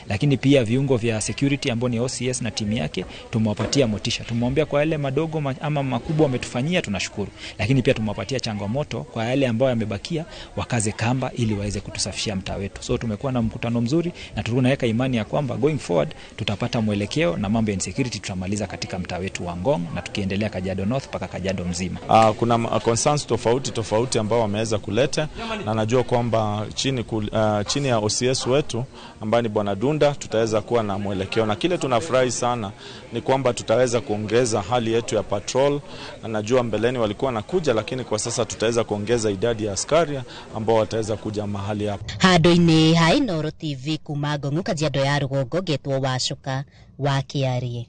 [SPEAKER 15] Lakini pia viungo vya security ambao ni OCS na timu yake tumewapatia motisha, tumwambia kwa yale madogo ama makubwa wametufanyia tunashukuru, lakini pia tumewapatia changamoto kwa yale ambayo yamebakia wakaze kamba ili waweze kutusafishia mtaa wetu. So tumekuwa na mkutano mzuri na tunaweka imani ya kwamba going forward tutapata mwelekeo na mambo ya insecurity tutamaliza katika mtaa wetu wa Ngong na tukiendelea Kajiado North paka Kajiado mzima.
[SPEAKER 16] Kuna concerns tofauti tofauti ambao wameweza kuleta na najua kwamba chini ya OCS wetu ambaye ni Bwana Dunda tutaweza kuwa na mwelekeo, na kile tunafurahi sana ni kwamba tutaweza kuongeza hali yetu ya patrol. Na najua mbeleni walikuwa nakuja, lakini kwa sasa tutaweza kuongeza idadi ya askari ambao wataweza kuja mahali hapa.
[SPEAKER 10] Handu-inĩ ha Inooro TV kuma Ngong'o Kajiado ya rũgongo ngetwo Wacuka wa Kĩarie.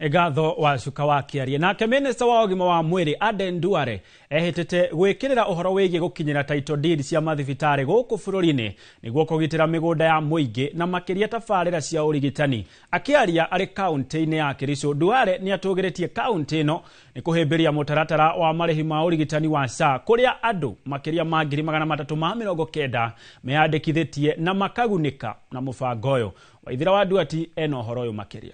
[SPEAKER 1] Gatho Wacuka wa Kĩarie. Nake minista wa ũgima wa mwĩrĩ Aden Duale ehĩtĩte gwĩkĩrĩra ũhoro wĩgiĩ gũkinyĩra title deed cia mathibitarĩ gũkũ bũrũri-inĩ nĩguo kũgitĩra mĩgũnda ya mũingĩ na makĩria tabarĩra cia ũrigitani. Akĩaria arĩ kaunti-inĩ ya Kericho, Duale nĩ atũgĩrĩtie kaunti ĩno nĩ kũhĩmbĩria mũtaratara wa marĩhi ma ũrigitani wa SHA kũrĩa andũ makĩria ma 390,000 meyandĩkithĩtie na makagunĩka na mũbango ũyũ. Waithira wa Nduati ena ũhoro ũyũ makĩria.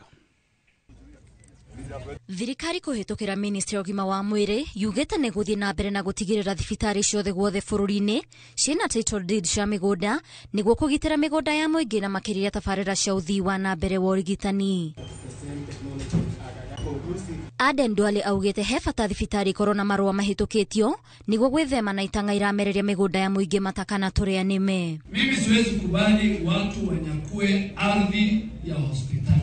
[SPEAKER 17] Thirikari kũhĩtũkĩra ministry ya ũgima wa mwĩrĩ yugĩte nĩ gũthiĩ na mbere na gũtigĩrĩra thibitarĩ ciothe guothe bũrũri-inĩ ciĩna title deed cia mĩgũnda nĩguo kũgitĩra mĩgũnda ya mũingĩ na makĩria tabarĩra cia ũthii wa na mbere wa ũrigitani. Aden Duale augĩte he bata thibitarĩ ikorwo na marũa mahĩtũkĩtio nĩguo gwĩthema na itang'a iramereria mĩgũnda ya mũingĩ matakana tũrĩa nĩme.
[SPEAKER 18] Mimi siwezi kubali watu wanyakue ardhi ya hospitali.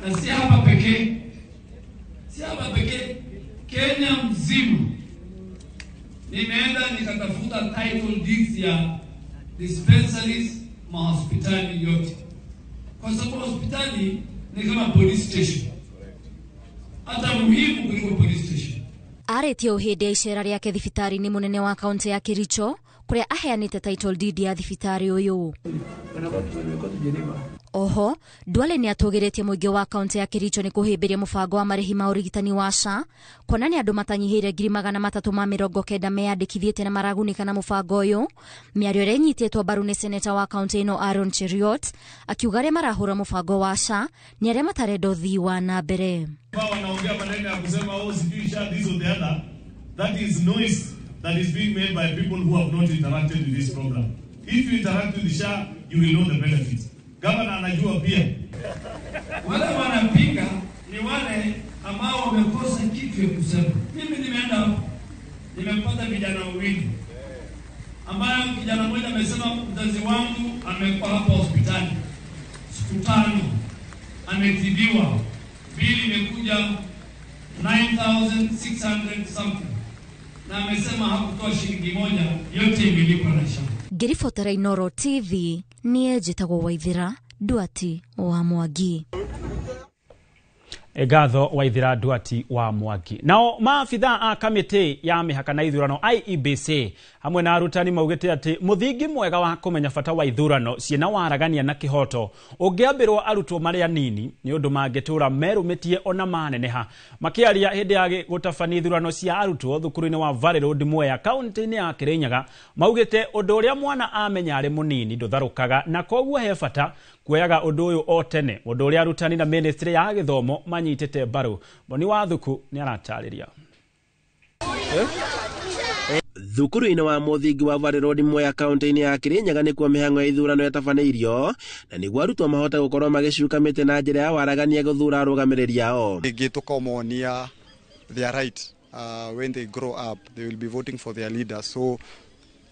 [SPEAKER 18] Na si hapa pekee, si hapa pekee, Kenya mzima. Nimeenda nikatafuta title deeds ya dispensaries mahospitali yote. kwa sababu hospitali ni kama police station, hata muhimu kuliko police station.
[SPEAKER 17] Arĩtie hĩndĩ ya icera rĩake thibitarĩ-inĩ mũnene wa kaunti ya Kericho kũrĩa aheanĩte title deed ya thibitarĩ ũyũ. Oho, Duale nĩ atũgĩrĩtie mũingĩ wa kaunti ya Kericho nĩ kũhĩmbĩria mũbango wa marĩhi ma ũrigitani wa SHA kuona nĩ andũ matanyihĩire 390,000 meyandĩkithĩtie na maragunĩka na mũbango ũyũ. Mĩario ĩrĩa ĩnyitĩtwo mbaru nĩ seneta wa kaunti ĩno Aaron Cheruiyot akiuga arĩa marahũra mũbango wa SHA nĩ arĩa matarenda ũthii wa na mbere.
[SPEAKER 4] Wanaongea maneno ya kusema oh, sijui SHA this or the other. That is noise that is being made by people who have not interacted with this program. If you interact with SHA, you will know the benefits. Governor anajua pia.
[SPEAKER 18] Wale wanapinga ni wale ambao wamekosa kitu ya kusema. Mimi nimeenda hapo, nimepata vijana wawili ambayo kijana mmoja amesema mzazi wangu amekuwa hapa hospitali siku 5 ametibiwa, bili imekuja 9,600 something, na amesema hakutoa shilingi moja, yote imelipwa na SHA.
[SPEAKER 17] Ngĩribotera Inooro TV niĩ njĩtagwo Waithĩra Nduati wa Mwangi.
[SPEAKER 1] Gatho Waithĩra Nduati wa Mwangi. Nao maabitha a kamĩtĩ ya mĩhaka na ithurano IEBC hamwe na arutani maugĩte atĩ mũthingi mwega wa kũmenya bata wa ithurano ciĩna waragania na kĩhoto ũngĩambĩrwo arutwo marĩ anini nĩ ũndũ mangĩtũra merũmĩtie ona maneneha. Makĩaria hĩndĩ ya gũtabania ithurano cia arutwo thukuru-inĩ wa Valley Road Mwea kaunti-inĩ ya Kirinyaga maugĩte ũndũ ũrĩa mwana amenya arĩ mũnini ndũtharũkaga na koguo he bata kuoyaga ũndũ ũyũ o tene, ũndũ ũrĩa arutani na ministry ya gĩthomo manyitĩte mbaru. Boni wa Thuku nĩ aratarĩria.
[SPEAKER 5] Thukuru-inĩ wa mũthingi wa Valley Road Mwea kaunti-inĩ ya Kirinyaga nĩkuo mĩhang'o ya ithurano yatabanĩirio na nĩguo arutwo mahote gũkorwo magĩcuka mĩtĩ na njĩra ya waragania gũthura arũgamĩrĩri ao.
[SPEAKER 7] Rĩngĩ tũkamonia their right when they grow up they will be voting for their leaders, so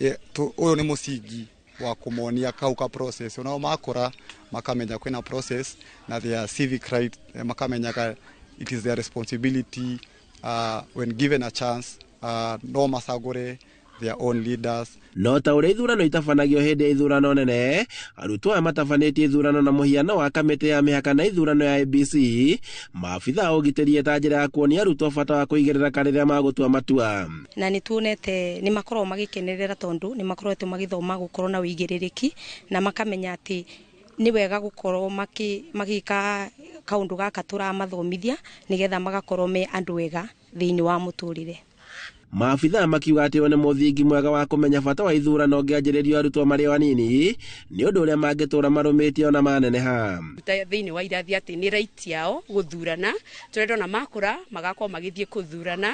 [SPEAKER 7] ũyũ nĩ mũcingi wa kũmonia kau ka process, onao makũra makamenya kwĩna process na their civic right, makamenyaga it is their responsibility when given a chance no macagũre their own leaders.
[SPEAKER 5] No ta ũrĩa ithurano itabanagio hĩndĩ ya ithurano nene, arutwo aya matabanĩtie ithurano na mũhiano wa kamĩtĩ ya mĩhaka na ithurano ya ABC, maabitha a ũgitĩri ta njĩra ya kuonia arutwo bata wa kũigĩrĩra rĩrĩa magũtua matua.
[SPEAKER 19] Na nĩ tuonete nĩ makoragwo magĩkenerera tondũ nĩ makoretwo magĩthoma gũkorwo na ũigĩrĩrĩki na makamenya atĩ nĩ wega gũkorwo magĩka kaũndũ gaka tũramathomithia nĩgetha magakorwo me andũ ega thĩinĩ wa mũtũrĩre.
[SPEAKER 5] Maabitha makiuga atĩ ũyũ nĩ mũthingi mwega wa kũmenya bata wa ithurano ũngĩanjĩrĩrio arutwo marĩ o anini nĩ ũndũ ũrĩa mangĩtũra marũmĩtie ona maneneha.
[SPEAKER 20] Thĩinĩ wa irathi atĩ nĩ right yao gũthurana, tũrenda ona makũra magakorwo magĩthiĩ kũthurana,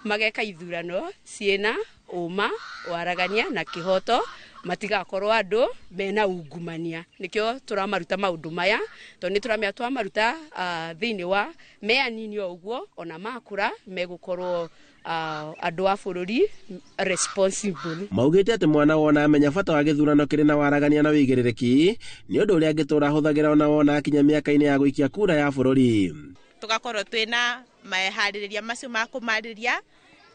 [SPEAKER 20] mageka ithurano ciĩna ũma, waragania na kĩhoto, matigakorwo andũ mena ungumania. Nĩkĩo tũramaruta maũndũ maya tondũ nĩ tũramenya twamaruta thĩinĩ wa me anini o ũguo ona makũra megũkorwo andũ a bũrũri responsible.
[SPEAKER 5] Maugĩte atĩ mwana wona amenya bata wa gĩthurano kĩrĩ na waragania na wĩigĩrĩrĩki nĩ ũndũ ũrĩa angĩtũra ahũthagĩra ona wona akinya mĩaka-inĩ ya gũikia kura ya bũrũri.
[SPEAKER 21] Tũgakorwo twĩna meharĩrĩria macio ma kũmarĩria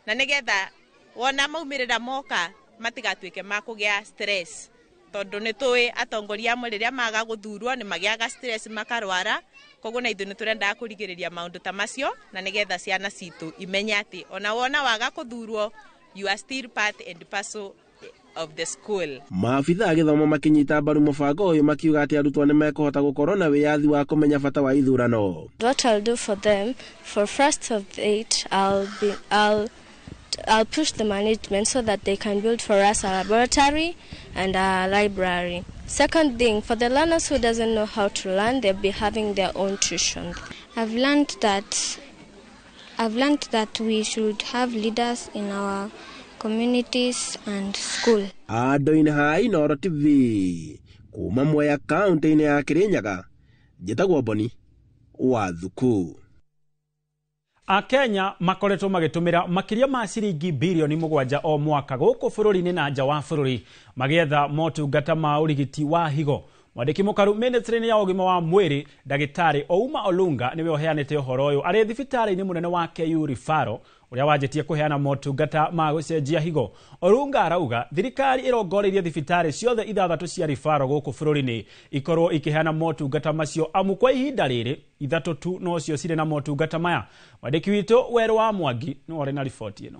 [SPEAKER 21] na nĩgetha wona maumĩrĩra moka matigatuĩke ma kũgĩa stress, tondũ nĩ tũĩ atongoria amwe rĩrĩa maga gũthurwo nĩ magĩaga stress makarwara, koguo na ithuĩ nĩ tũrendaga kũrigĩrĩria maũndũ ta macio na nĩgetha ciana citũ imenye atĩ ona wona waga kũthurwo you are still part and parcel of the school.
[SPEAKER 5] Maabitha a gĩthomo makĩnyita mbaru mũbango ũyũ makiuga atĩ arutwo nĩ mekũhota gũkorwo na wĩyathi wa kũmenya bata wa ithurano.
[SPEAKER 22] What I'll do for them, for first of 8, I'll push the management so that they can build for us a laboratory and a library. Second thing, for the learners who doesn't know how to learn, they'll be having their own tuition.
[SPEAKER 23] I've learned that we should have leaders in our communities and school.
[SPEAKER 5] Andũ-inĩ ha Inooro TV kuma Mwea kaunti-inĩ ya Kirinyaga, njĩtagwo Boni wa Thuku.
[SPEAKER 1] Akenya makoretwo magĩtũmĩra makĩria ma ciringi bilioni 7 o mwaka gũkũ bũrũri-inĩ na nja wa bũrũri magĩetha motungata ma ũrigiti wa higo. Mwandĩki mũkaru ministry-inĩ ya ũgima wa mwĩrĩ ndagĩtarĩ Ouma Olunga nĩwe ũheanĩte ũhoro ũyũ arĩ thibitarĩ-inĩ mũnene wa KU Referral ũrĩa wanjĩtie kũheana motungata ma gũcenjia higo. Olunga arauga thirikari ĩrongoreirie thibitarĩ ciothe 6 cia referral gũkũ bũrũri-inĩ ikorwo ikĩheana motungata macio amu kwa ihinda rĩrĩ 3 tu nocio cirĩ na motungata maya. Mwandĩki witũ Werũ wa Mwangi nĩwe ũrĩ na riboti ĩno.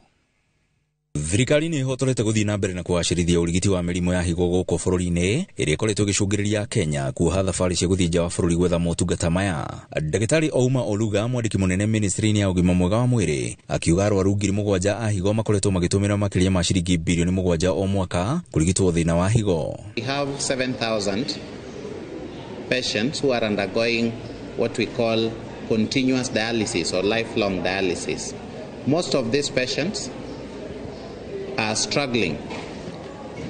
[SPEAKER 3] Thirikari nĩ ĩhotorete gũthiĩ na mbere na kũgacĩrithia ũrigiti wa mĩrimũ ya higo gũkũ bũrũri-inĩ ĩrĩa ĩkoretwo ĩgĩcũngĩrĩria Kenya kuoha thabarĩ cia gũthiĩ nja wa bũrũri gwetha motungata maya. Ndagĩtarĩ Ouma Oluga, mwandĩki mũnene ministry-inĩ ya ũgima mwega wa mwĩrĩ, akiuga arwaru 7,000 a higo makoretwo magĩtũmĩra makĩria ma ciringi bilioni 7 o mwaka kũrigitwo thĩna wa higo.
[SPEAKER 9] We have 7,000 patients who are undergoing what we call continuous dialysis or lifelong dialysis. Most of these patients are struggling.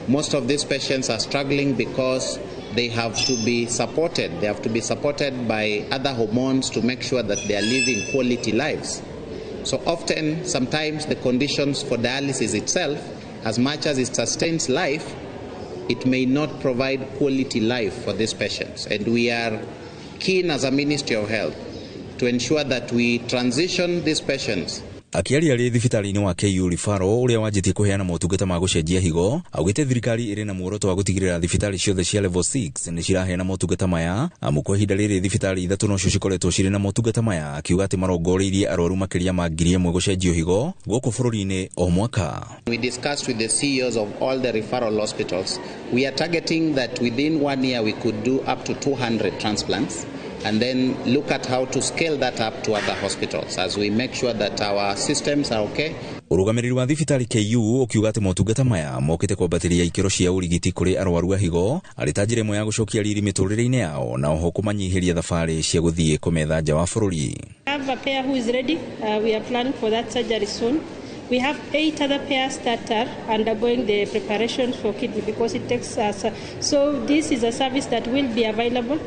[SPEAKER 9] Most of these patients are struggling because they have to be supported. They have to be supported by other hormones to make sure that they are living quality lives. So often, sometimes the conditions for dialysis itself, as much as it sustains life, it may not provide quality life for these patients. And we are keen as a Ministry of Health to ensure that we transition these patients.
[SPEAKER 3] Akiaria arĩ thibitarĩ-inĩ wa KU Referral ũrĩa wanjĩtie kũheana motungata ma gũcenjia higo, augĩte thirikari ĩrĩ na muoroto wa gũtigĩrĩra thibitarĩ ciothe cia level 6 nĩ ciraheana motungata maya, amu kwa ihinda rĩrĩ thibitarĩ 3 nocio cikoretwo cirĩ na motungata maya, akiuga atĩ marongoreirie arwaru makĩria ma 1,000 gũcenjio higo gũkũ bũrũri-inĩ o mwaka.
[SPEAKER 9] We discussed with the CEOs of all the referral hospitals. We are targeting that within 1 year we could do up to 200 transplants, and then look at how to scale that up to other hospitals as we make sure that our systems are okay.
[SPEAKER 3] Ũrũgamĩrĩri wa thibitarĩ KU ũkiuga atĩ motungata maya mokĩte kwambatĩria ikĩro cia ũrigiti kũrĩ arwaru a higo arĩ ta njĩra ĩmwe ya gũcokia riri mĩtũrĩre-inĩ yao na oho kũmanyihĩria thabarĩ cia gũthiĩ kũmetha nja wa bũrũri.
[SPEAKER 11] We have a pair who is ready. We are planning for that surgery soon. We have 8 other pairs that are undergoing the preparation for kidney because it takes us. So this is a service that will be available.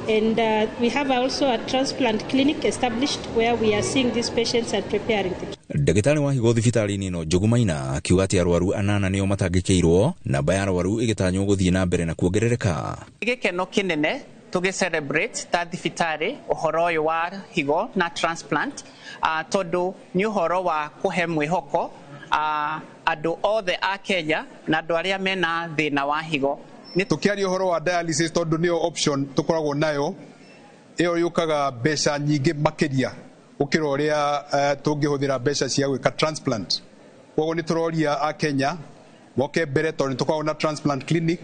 [SPEAKER 11] And we have also a transplant clinic established where we are seeing these patients and preparing them.
[SPEAKER 3] Ndagĩtarĩ wa higo thibitarĩ-inĩ ĩno Njogu Maina akiuga atĩ arwaru 8 nĩo matangĩkĩirwo, namba ya arwaru ĩgĩtanywo gũthiĩ na mbere na kuongerereka.
[SPEAKER 12] Gĩkeno kĩnene tũgĩ celebrate ta thibitarĩ ũhoro ũyũ wa higo na transplant, tondũ nĩ ũhoro wa kũhe mwĩhoko andũ othe a Kenya na andũ arĩa mena thĩna wa higo.
[SPEAKER 7] Tukiaria ũhoro wa dialysis tondũ nĩyo option tũkoragwo nayo, ĩyo yũkaga mbeca nyingĩ makĩria gũkĩra ũrĩa tũngĩhũthĩra mbeca cia gwĩka transplant. Koguo nĩ tũroria a Kenya moke mbere tondũ nĩ tũkoragwo na transplant clinic,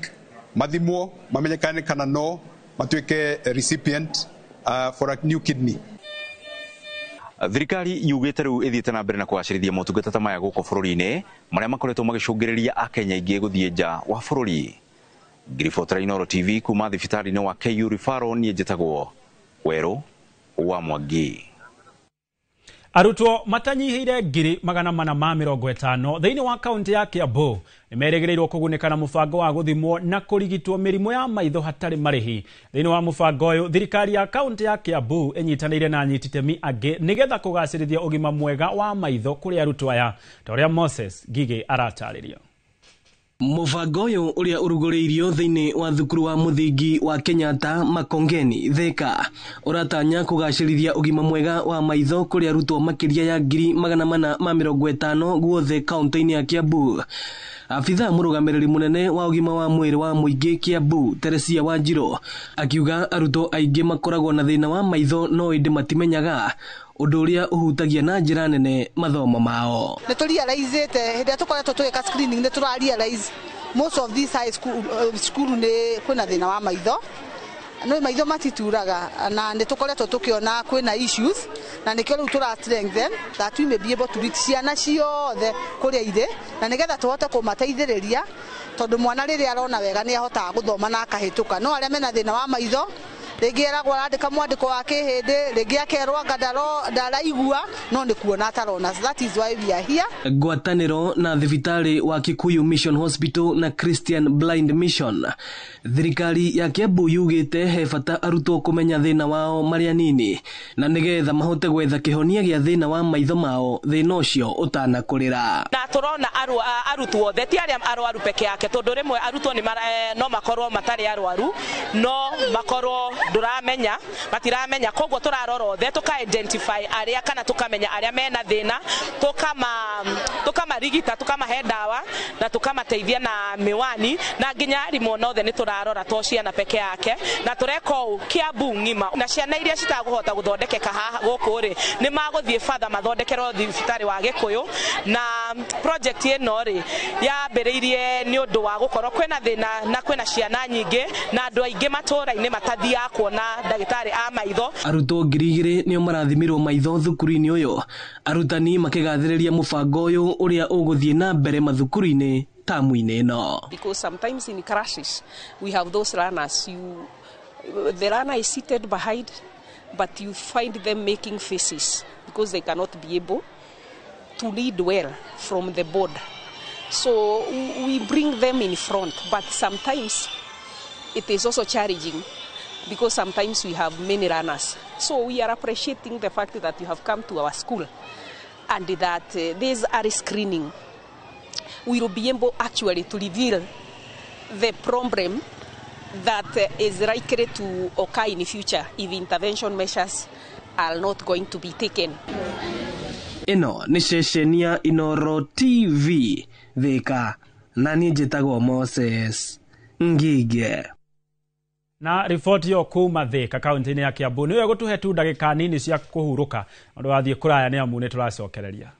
[SPEAKER 7] mathimwo mamenyekane kana no matuĩke recipient for a new kidney.
[SPEAKER 3] Thirikari yugĩte rĩu ĩthiĩte na mbere na kũgacĩrithia motungata ta maya gũkũ bũrũri-inĩ marĩa makoretwo magĩcũngĩrĩria akenya aingĩ gũthiĩ nja wa bũrũri. Ngiribotera Inooro TV kuma thibitarĩ-inĩ wa KU Referral, niĩ njĩtagwo Werũ wa Mwangi.
[SPEAKER 1] Arutwo matanyihĩire 450,000 thĩinĩ wa kaunti ya Kiambu nĩmerĩgĩrĩirwo kũgunĩka na mũbango wa gũthimwo na kũrigitwo mĩrimũ ya maitho hatarĩ marĩhi. Thĩinĩ wa mũbango ũyũ, thirikari ya kaunti ya Kiambu ĩnyitanĩire na anyiti itemi angĩ nĩgetha kũgacĩrithia ũgima mwega wa maitho kũrĩ arutwo aya, ta ũrĩa Moses Ngigĩ aratarĩria.
[SPEAKER 24] Mũbango ũyũ ũrĩa ũrugũrĩirio thĩinĩ wa thukuru wa mũthingi wa Kenyatta Makongeni Thika ũratanya kũgacĩrithia ũgima mwega wa maitho kũrĩ arutwo makĩria ya 450,000 guothe kaunti-inĩ ya Kiambu. Abithaa mũrũgamĩrĩri mũnene wa ũgima wa mwĩrĩ wa mũingĩ Kiambu Teresia Wanjirũ akiuga arutwo aingĩ makoragwo na thĩna wa maitho no ĩndĩ matimenyaga, ũndũ ũrĩa ũhutagia na njĩra nene mathomo mao.
[SPEAKER 25] Nĩ tũrealize-ĩte hĩndĩ ĩrĩa tũkoretwo tũgĩka screening, nĩ tũrarealize most of these high school cukuru nĩ kwĩna thĩna wa maitho, no maitho matituraga, na nĩ tũkoretwo tũkĩona kwĩna issues, na nĩkĩo rĩu tũra strengthen that we may be able to reach ciana ciothe kũrĩa irĩ, na nĩgetha tũhote kũmateithĩrĩria, tondũ mwana rĩrĩa arona wega nĩ ahotaga gũthoma na akahĩtũka. No arĩa mena thĩna wa maitho rĩngĩ eragwo arandĩka mwandĩko wa kĩhĩndĩ, rĩngĩ akerwo anga ndaraigua, no nĩ kuona atarona. So that is why we are here.
[SPEAKER 24] Ngwatanĩro na thibitarĩ wa Kikuyu Mission Hospital na Christian Blind Mission, thirikari ya Kiambu yugĩte he bata arutwo kũmenya thĩna wao marĩ anini na nĩgetha mahote gwetha kĩhonia gĩa thĩna wa maitho mao thĩna ũcio ũtanakũrĩra.
[SPEAKER 21] Na
[SPEAKER 2] Tũrona arutwo othe, ti arĩa arwaru peke yake, tondũ rĩmwe arutwo nĩ no makorwo matarĩ arwaru, no makorwo ndũramenya, matiramenya. Koguo tũrarora othe, tũka identify arĩa kana tũkamenya arĩa mena thĩna, tũkamarigita, tũkamahe ndawa na tũkamateithia na miwani, na nginya arimũ othe nĩ tũrarora to ciana peke yake, na tũreka ũũ Kiambu ng'ima. Na ciana iria citagũhota gũthondekeka haha gũkũ rĩ, nĩ magũthiĩ batha mathondekerwo thibitarĩ wa Gĩkũyũ. Na project ĩno rĩ, yambĩrĩirie nĩ ũndũ wa gũkorwo kwĩna thĩna na kwĩna ciana nyingĩ na andũ aingĩ matũũra-inĩ matathiaga kuona ndagĩtarĩ a maitho.
[SPEAKER 24] Arutwo 2000 nĩo marathimirwo maitho thukuru-inĩ ũyũ, arutani makĩgathĩrĩria mũbango ũyũ ũrĩa ũgũthiĩ na mbere mathukuru-inĩ tamu-inĩ ĩno.
[SPEAKER 6] Because sometimes in classes we have those learners, the learner is seated behind, but you find them making faces because they cannot be able to read well from the board. So we bring them in front, but sometimes it is also challenging because sometimes we have many learners. So we are appreciating the fact that you have come to our school and that this early screening will be able actually to reveal the problem that is likely to occur in the future if intervention measures are not going to be taken.
[SPEAKER 24] Ĩno nĩ ceceni ya Inooro TV Thika, na niĩ njĩtagwo Moses Ngige.
[SPEAKER 1] Na riboti yo kuma Thika kaunti-inĩ ya Kiambu nĩyo ĩgũtũhe tu ndagĩka nini cia kũhurũka, ũndũ wathiĩ kũraya nĩ amu nĩ tũracokereria.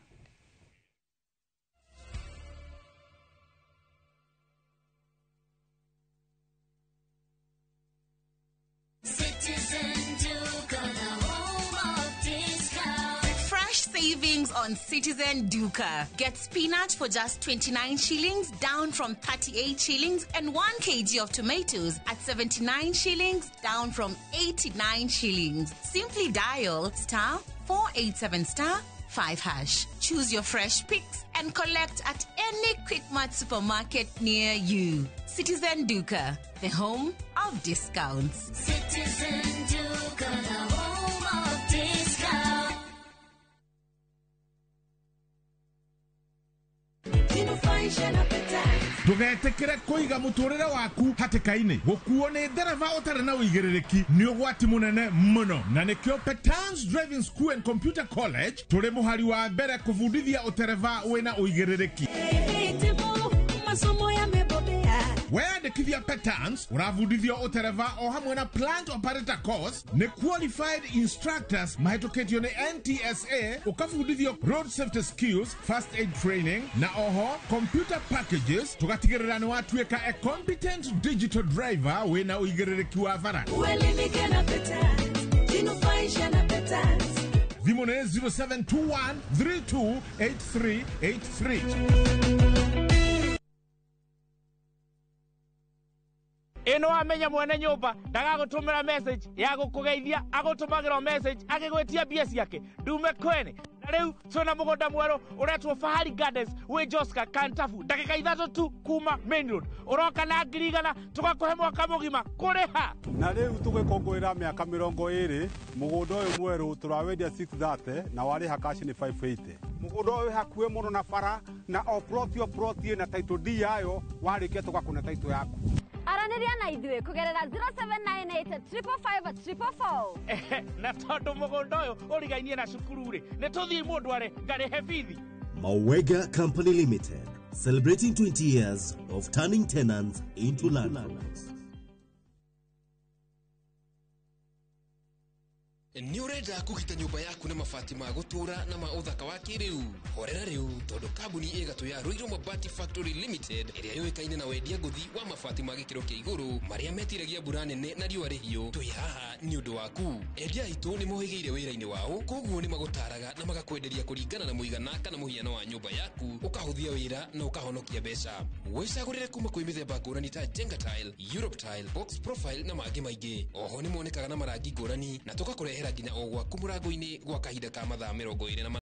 [SPEAKER 8] Savings on Citizen Duka. Get spinach for just 29 shillings, down from 38 shillings, and 1 kg of tomatoes at 79 shillings, down from 89 shillings. Simply dial *487 *5#. Choose your fresh picks and collect at any Quickmart supermarket near you. Citizen Duka, the home of discounts.
[SPEAKER 13] Citizen Duka, the home of discounts.
[SPEAKER 14] Ndugetikire kuiga muturire waku hatikaini gukuo ni ndereba utari na uigiririki ni ugwati munene muno, na nikio Petans Driving School and Computer College turi muhari wa mbere kubundithia utereba wina uigiririki. Weyandĩkithia Petans ũrabundithio ũtereba o hamwe na plant operator course nĩ qualified instructors mahĩtũkĩtio nĩ NTSA, ũkabundithio road safety skills, first aid training na oho computer packages, tũgatigĩrĩra nĩ watuĩka a competent digital driver wĩna ũigĩrĩrĩki wa bara.
[SPEAKER 13] Uelimike na Petans, jinufaishe na Petans.
[SPEAKER 14] Thimũ nĩ 0721 328383.
[SPEAKER 26] Ĩno wamenya mwene nyũmba ndagagũtũmĩra message ya gũkũgeithia, agũtũmagĩra message agĩgwĩtia mbia ciake ndume kwene. Na rĩu twĩna mũgũnda mwerũ ũretwo Fahari Gardens wĩ Joska Kantafu, ndagĩka 3 tu kuma main road. Ũroka na 100,000 tũgakũhe mwaka mũgima kũrĩha.
[SPEAKER 27] Na rĩu tũgĩkũngũĩra mĩaka 20 mũgũnda ũyũ mwerũ tũrawendia 630 na warĩha cash nĩ 580.
[SPEAKER 28] Mũgũnda ũyũ wĩ hakuhĩ mũno na bara, na o plot o plot ĩna title deed yayo, warĩkia tũgakũne title yaku.
[SPEAKER 29] Aranĩria na ithuĩ kũgerera 0798 555 444.
[SPEAKER 26] Na tondũ mũgũnda ũyũ ũrigainie na cukuru rĩ, nĩ tũthiĩ mũndũ are ngarĩhe bithi.
[SPEAKER 30] Mawega Company Limited, celebrating 20 years of turning tenants into landlords.
[SPEAKER 31] Nĩ ũrenda kũgita nyũmba yaku na mabati ma gũtũũra na ma ũthaka wa kĩrĩu? Horera rĩu tondũ kambuni ĩgatũ ya Ruiru Mabati Factory Limited ĩrĩa yũĩkaine na wendia ngũthi wa mabati ma gĩkĩro kĩa igũrũ marĩa metiragia mbura nene na riũa rĩhiũ, twĩ haha nĩ ũndũ waku. Endia aitũ nĩ mohĩgĩire wĩra-inĩ wao, koguo nĩ magũtaraga na magakwenderia kũringana na mũigana kana mũhiano wa nyũmba yaku, ũkahũthia wĩra na ũkahonokia mbeca. Wĩcagũrĩre kuma kwĩ mĩthemba ngũrani ta Jenga Tile, Europe Tile, Box Profile na mangĩ maingĩ. Oho nĩ monekaga na marangi ngũrani na tũgakũrehera nginya o gwaku mũrango-inĩ gwa kahinda ka mathaa 24.